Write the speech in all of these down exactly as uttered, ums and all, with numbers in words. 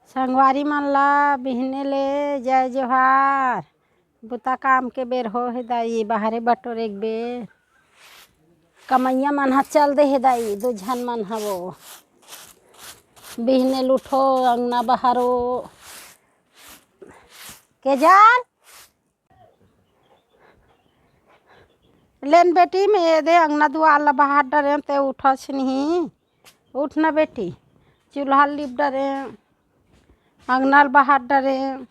संगवारी मन ला बिहने ले जय जोहार। बुता काम के बेर हो हे दाई, बाहरे बटोर एक बेर। कमइया मन ह चल दे हे दाई, दू झन मन ह वो। बिहने ल उठो, अंगना बहारो। के जान? लेन बेटी, मैं ये दे अंगना दुआर ला बहार डरें, ते उठस नहीं। उठ ना बेटी, चूल्हा लिप डरें, अंगना ल बहार डरें।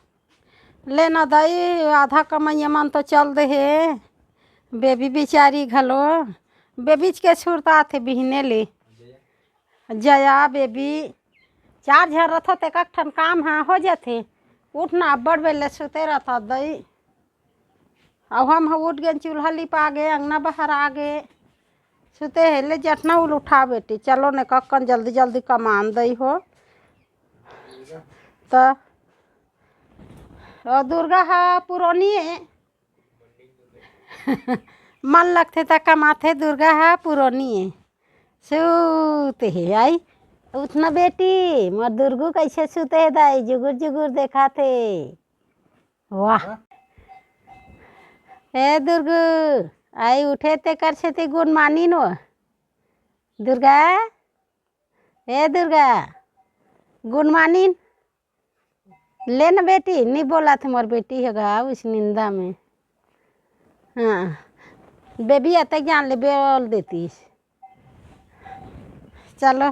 ले ना दाई, आधा कमइया मन तो चल दे हे। बेबी बिचारी घलो, बेबीच के सुरता आथे बिहने ले। जया, बेबी, चार झन रथो, तेकर ठन काम ह हो जाथे। उठ ना, अब्बड़ बेर ले सुते रथो दई। अउ हम ह उठ गेन, चूल्हा लिपा गे, अंगना बहार आ गे। सुते हे ले जठना उल उठा बेटी, चलो ने कक्कन जल्दी जल्दी कमान दई हो। त ओ दुर्गा ह पुरोनी ए। मन लगथे त कमाथे, दुर्गा ह पुरोनी ए। सुते हे आई। उठ ना बेटी, मोर दुर्गू कइसे सुते हे दाई, जुगुर जुगुर देखाथे। वाह। ए दुर्गू, आई उठे तेकर सेती गुड मॉर्निंग ओ। दुर्गा, ए दुर्गा, गुड मॉर्निंग। ले न बेटी, नी बोलत हे मोर बेटी ह गा, उस निंदा में। हाँ, बेबी अतक जान ले, बोल देतिस। चलो,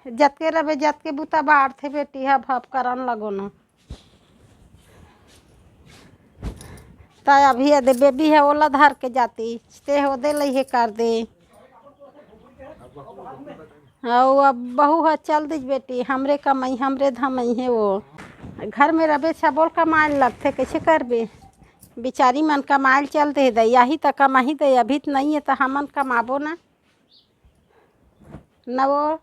जतके रबे, जतके बुता बाढ़थे बेटी ह, भप करन लगो न। त अभी ये दे बेबी ह, ओला धर के जातिस, ते हो दे लइहे कर दे। अउ अब बहू ह चल दिस बेटी, हमरे कमई, हमरे धमई हे वो। घर में रबे सबोल कमाए ल लगथे, कइसे करबे? बिचारी मन कमाए ल चल दे दई, आही त कमाही दई, अभी त नइ हे त हमन कमाबो ना। न वो,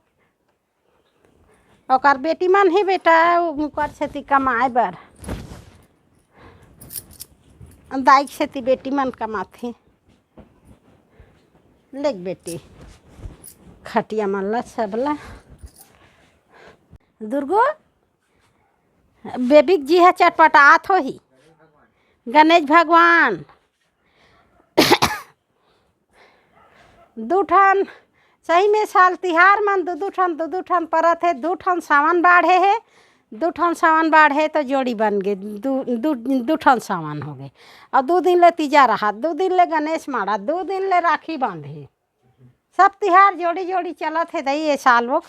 ओकर बेटी मन हे बेटा, उंकर सेती कमाए बर। दाई के सेती बेटी मन कमाथे। लेग बेटी, खटिया मन ला सबला। दुर्गो, बेबी के जी ह चटपटात होही। गणेश भगवान, दू ठन, सही में साल तिहार मन दू दू ठन, दू दू ठन परत हे। दू ठन सावन बाढ़े हे, दू ठन सावन बाढ़े तो जोड़ी बन गे, दू, दू, दू ठन सावन हो गे। अउ दू दिन ले तीजा रहा, दू दिन ले गणेश माड़ा, दू दिन ले राखी बांधे। सब तिहार जोड़ी जोड़ी चलत हे दई ए साल वो।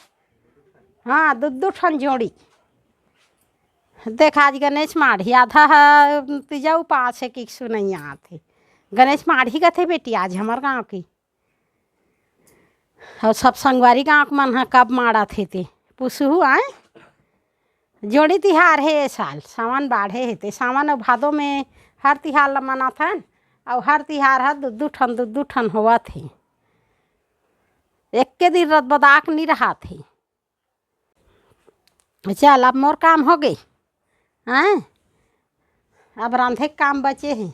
हाँ, दू दू ठन जोड़ी। देख, आज गणेश माढ़ी, आधा ह तीजा उपास हे कि सुनैया आथे। गणेश माढ़ी कथे बेटी आज हमर गाँव की। अउ सब संगवारी गाँव के मन ह कब माड़त हे ते पुसहू आय। जोड़ी तिहार हे ए साल, सावन बाढ़े हे ते सावन अउ भादो में हर तिहार ल मनाथन। अउ हर तिहार ह दू दू ठन, दू दू ठन होवत हे। एक्के दिन रत बदाक नी रहत हे। चल, अब मोर काम हो गे। हैं? अब रांधे के काम बचे हे।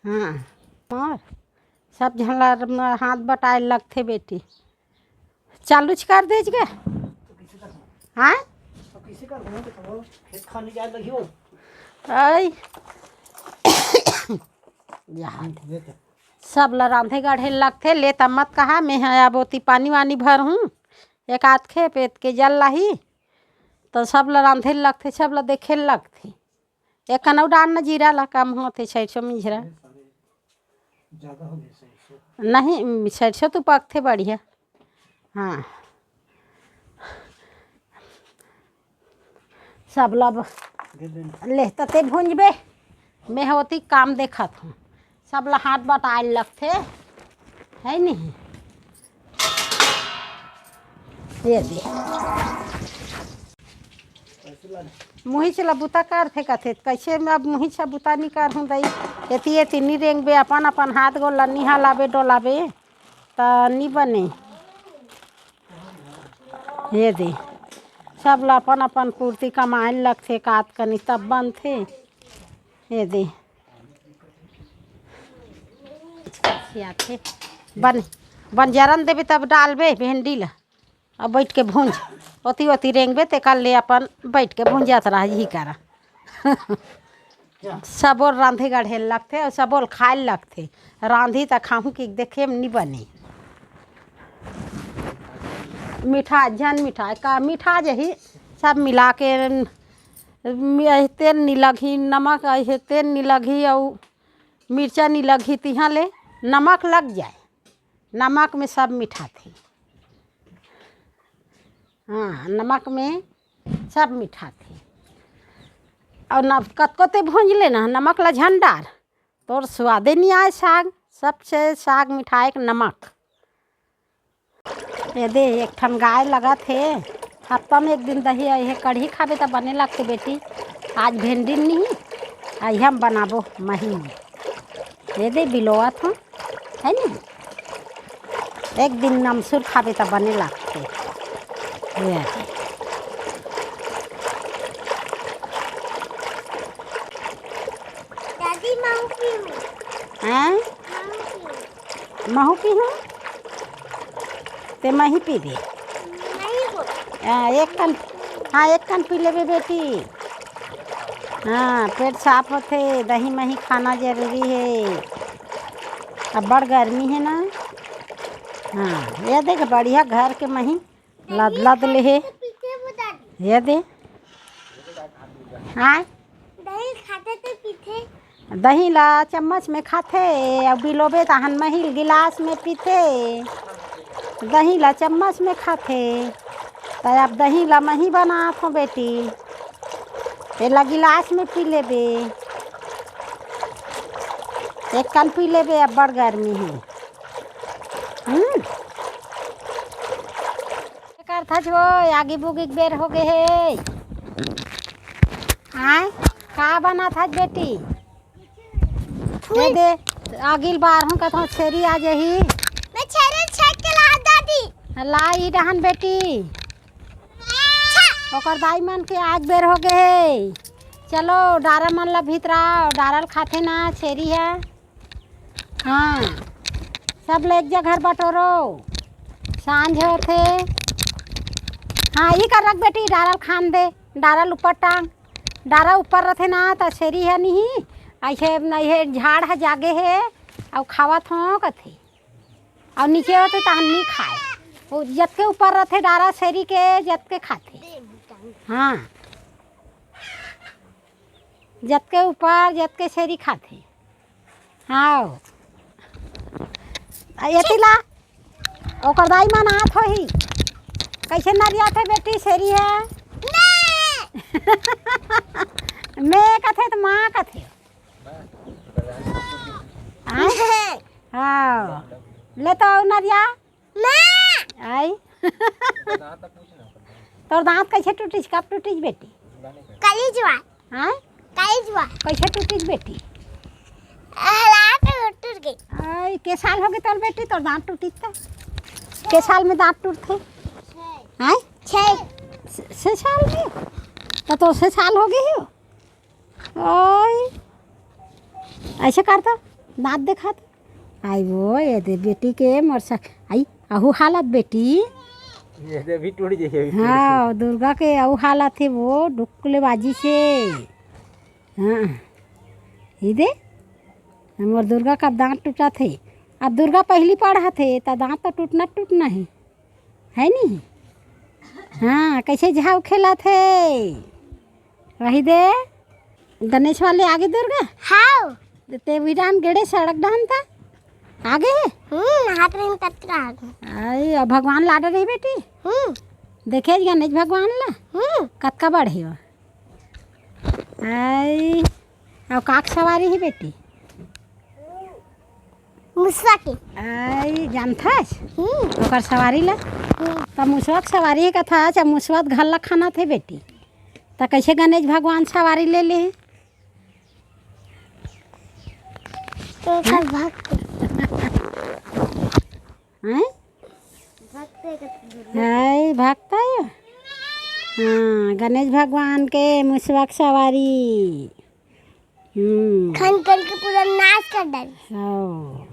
हाँ, और सब झन ला हाथ बटाए लगथे बेटी। चालूच कर देच गे। हाँ? आई। यहाँ। सब ल रांधे गढ़े लगथे, ले त मत कहा, मैं ह अब ओती पानी वानी भर हूँ, एक आध खेप एत के जल लाही, त सब ल रांधे लगथे, सब ल देखे लगथे। एक कनऊ डार न जीरा ला कम होथे, सरसों मिझरा। नहीं, सरसों तो पकथे बढ़िया। हाँ, सब ला ब-, ले त ते भूंजबे, मैं ह ओती काम देखत हूँ। सब ला हाथ बटाए लगथे, है नहीं? ये दे। मुहिच ला बुता करथे कथे, कइसे मैं अब मुहिच ला बुता नी करहूँ दई। एती एती नी रेंगबे, अपन अपन हाथ गोड़ ला नी हलाबे डोलाबे, त नी बने। ये दे, सब ला अपन अपन पूर्ति कमाए ल लगथे, कात कनी तब बनथे। ये दे। खियाथे। बने। बन जरन देबे तब डालबे भेंडी ला। अब बैठ के भूंज, ओती ओती रेंगबे, तेकर ले अपन बैठ के भूंजत रह, यही करा। सबोल रांधे गढ़े लगथे अउ सबोल खाए लगथे। रांधी त खाहूँ कि देखे म नि बने। मिठा झन मिठा का मिठा जही, सब मिला के मि-, तेल नि लगही, नमक अहे तेल नि लगही अउ मिर्चा नि लगही, तिहाँ ले नमक लग जाए, नमक में सब मिठाथे। हाँ, नमक में सब मिठाथे। अउ न कतको ते भूंज लेना, नमक ला झन डार, तोर स्वादे नि आए साग। सबसे साग मिठाए के नमक। ये दे, एक ठन गाय लगत हे, हफ्ता में एक दिन दही अहे, कढ़ी खाबे त बने लगथे बेटी। आज भेंडी नहीं, अइहा हम बनाबो मही में। ये दे, बिलोवत हूँ, है नी? एक दिन नमसूर खाबे त बने लगथे। ये दे। दादी, महू पीहूँ। हैं? महू पीहूँ। महू पीहूँ? ते मही पीबे? नहीं हो। हाँ, एक कन, हाँ, एक कन पी लेबे बेटी। हाँ, पेट साफ होथे, दही मही खाना जरूरी हे। अब्बड़ गर्मी हे ना। हाँ, ये देख बढ़िया घर के मही लद लद ले हे। ये दे। हाँ। दही खाथे त पीथे। दही ला चम्मच में खाथे, अउ बिलोबे तहन मही ल गिलास में पीथे। दही ला चम्मच में खाथे, त अब दही ला मही बनात हो बेटी, एला गिलास में पी लेबे, एक कन पी लेबे, अब्बड़ गर्मी हे। हम्म। का करथस वो? आगी बुगी के बेर हो गे हे। आय, का बनाथस बेटी? दे दे, आगी ल बारहूँ कथों, छेरी आ जही। मैं छेरी छेक के ला दादी। ला ई डहन बेटी। छा। ओकर दाई मन के आज बेर हो गे हे। चलो, डारा मन ला भीतराओ, डारा ल खाथे ना छेरी ह। हाँ, सब ल एक जगह बटोरो, सांझ होथे। हाँ, ई कर रख बेटी, डारा ल खान दे, डारा ल ऊपर टांग। डारा ऊपर रथे ना, त छेरी ह नहीं, अइसे, अइसे झाड़ ह जागे हे, अउ खावत हों कथे, अउ नीचे होथे तहन नहीं खाए। वो जतके ऊपर रथे डारा छेरी के, जतके खाथे। हाँ, जतके ऊपर, जतके छेरी खाथे। हाँ। आ, एती ला। ओकर दाई मन आत होही। कइसे नरियाथे बेटी छेरी ह? मैं कथे त माँ कथे। आय? हाँ। ले तो अउ नरिया। माँ। आई। तोर दाँत कइसे टूटिस? कब टूटिस बेटी? कली जुआ। हाँ? कली जुआ। कइसे टूटिस बेटी? रात में टूट गई। आई, के साल होगे तोर बेटी, तोर दाँत टूटिस त? के साल में दाँत टूटथे? हाँ? छः। छः साल में? त तोर छः साल होगे हे। ओए, अइसे कर तो, दाँत देखा तो। आई वो, ये दे बेटी के मोर सा-, आई, अहू हालत बेटी। ये दे भी टूट जाइए, अभी टूट हाँ, जाइए। दुर्गा के अहू हालत हे वो, डुकले बाजी से। हाँ, ये दे, मोर दुर्गा का दाँत टूटा थे। अब दुर्गा पहली पढ़ा थे, त दाँत तो टूटना, टूटना है। है नी? हाँ, कइसे झाव खेलत हे? वही दे, गणेश वाले आगे दुर्गा? हाँ। ते विरान गेड़े सड़क डान था? आगे हे? हम्म, हाथ में कतका आगे। आई, अब भगवान लाडे रही बेटी? हम्म। देखे गणेश भगवान ला? हम्म। कतका बढ़े हो? आई, अउ काक सवारी ही बेटी? मुसवा के। आई, जानथस? हम्म। ओकर सवारी ला? हम्म। त मुसवा के सवारी हे कथा, अच्छा, मुसवा त घल्ला खाना थे बेटी। त कइसे गणेश भगवान सवारी ले ले? ओकर भक्त। हैं? भक्त हे कथा। हाय, भक्त हे? हाँ, गणेश भगवान के मुसवा के सवारी। हम्म। खन खन के पूरा नाश कर डाली। हाँ।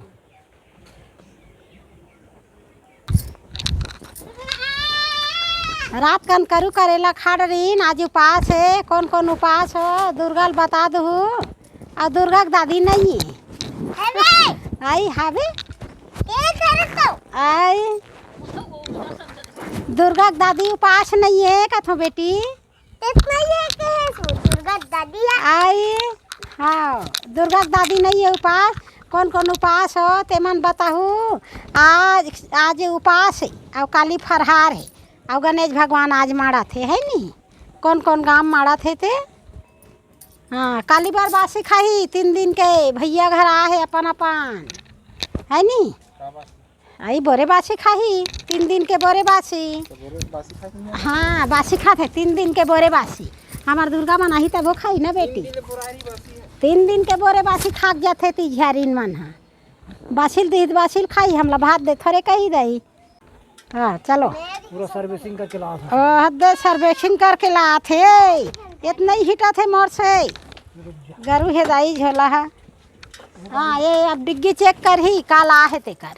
रात कन करू करेला खाड़ रहीन, आज उपास हे। कौन कौन उपास हो, दुर्गा ल बता दहू। अउ दुर्गा के दादी नहीं हे। अरे! आई हावे? ए, करे तो। आई। दुर्गा के दादी उपास नहीं हे, कथो बेटी। इतना ये के है सो दुर्गा दादी है। आई, हाँ, दुर्गा के दादी नहीं हे उपास। कौन कौन उपास हो, तेमन बताहू। आज, आज उपास हे, अउ काली फरहार हे, अउ गणेश भगवान आज माड़त हे, है नी? कौन कौन गाम माड़त हे ते? हाँ, काली बर बासी खाही, तीन दिन के भैया घर आ हे अपन अपन, है नी? का बात? आई बोरे बासी खाही, तीन दिन के बोरे बासी। तो बोरे बासी खाही ना? हाँ, बासी खात हे, तीन दिन के बोरे बासी। हमार दुर्गा मन आही तभो खाही ना बेटी। तीन दिन के बोरे बासी खाक जाथे ती झियारिन मन हा। बासिल दीत बासिल खाही, हमला भात दे थोरे कही दई। हाँ, चलो। पूरा सर्विसिंग करके लात हे। ओ, हद दे सर्विसिंग करके लात हे। इतना ही हिटत हे मोर से। गरू हे दाई झोला हा। हाँ, ये अब डिग्गी चेक करही, काला हे तेकर।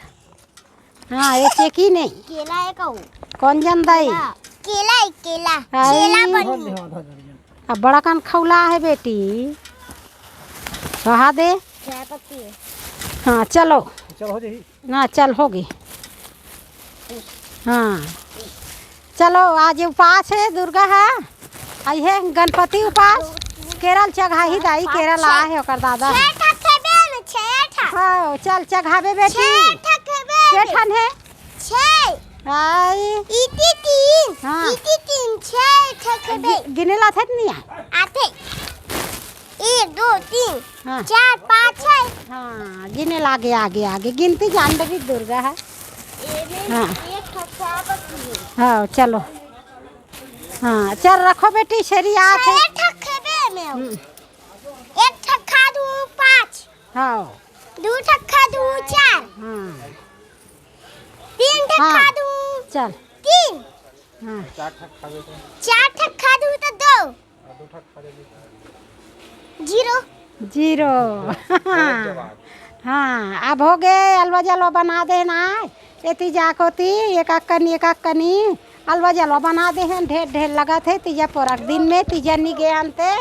हाँ, ये चेक ही नहीं। केला हे कहू। कौन जन दाई? केला हे, केला। हाय। केला बनी। अब बड़ा कन खौला हे बेटी। कहा दे। चाय पत्ती हे। हाँ, चलो। चलो, हो जाही। ना, चल, होगे। हाँ, चलो, आज उपास हे दुर्गा हा। आई हे गणपति उपास। केरा ल चघाही दाई, केरा ला हे ओकर दादा। छे ठक हेबे में, छे ठक। हाँ, चल, चघाबे बेटी। छे ठक हेबे। के ठन हे? छे। आई। इति तीन, हाँ। इति तीन, छे ठक हेबे। गि-, गिने ला थे नहीं आ? आथे। एक, दो, तीन, हाँ। चार, पाँच, छे। हाँ, गिने लागे, आगे, आगे। गिनती जान देवी दुर्गा हा। हाँ। हाँ, चलो। हाँ, चल रखो बेटी, छेरी आत हे। छे ठक हेबे में। हम्म। एक ठक खा दू, पाँच। हाँ। दू ठक खा दू, चार। हाँ। तीन ठक हाँ। खा दू। चल। तीन। हाँ। चार ठक खादू त दो। जीरो। जीरो। हाँ, अब होगे, अलवा जलवा बना देना। एती जाके ओती, एक अक्कनी, एक अक्कनी, अलवा जलवा बना देहेन, ढेर ढेर लगत हे, तीजा पोरक दिन में, तीजा नी गे हन ते।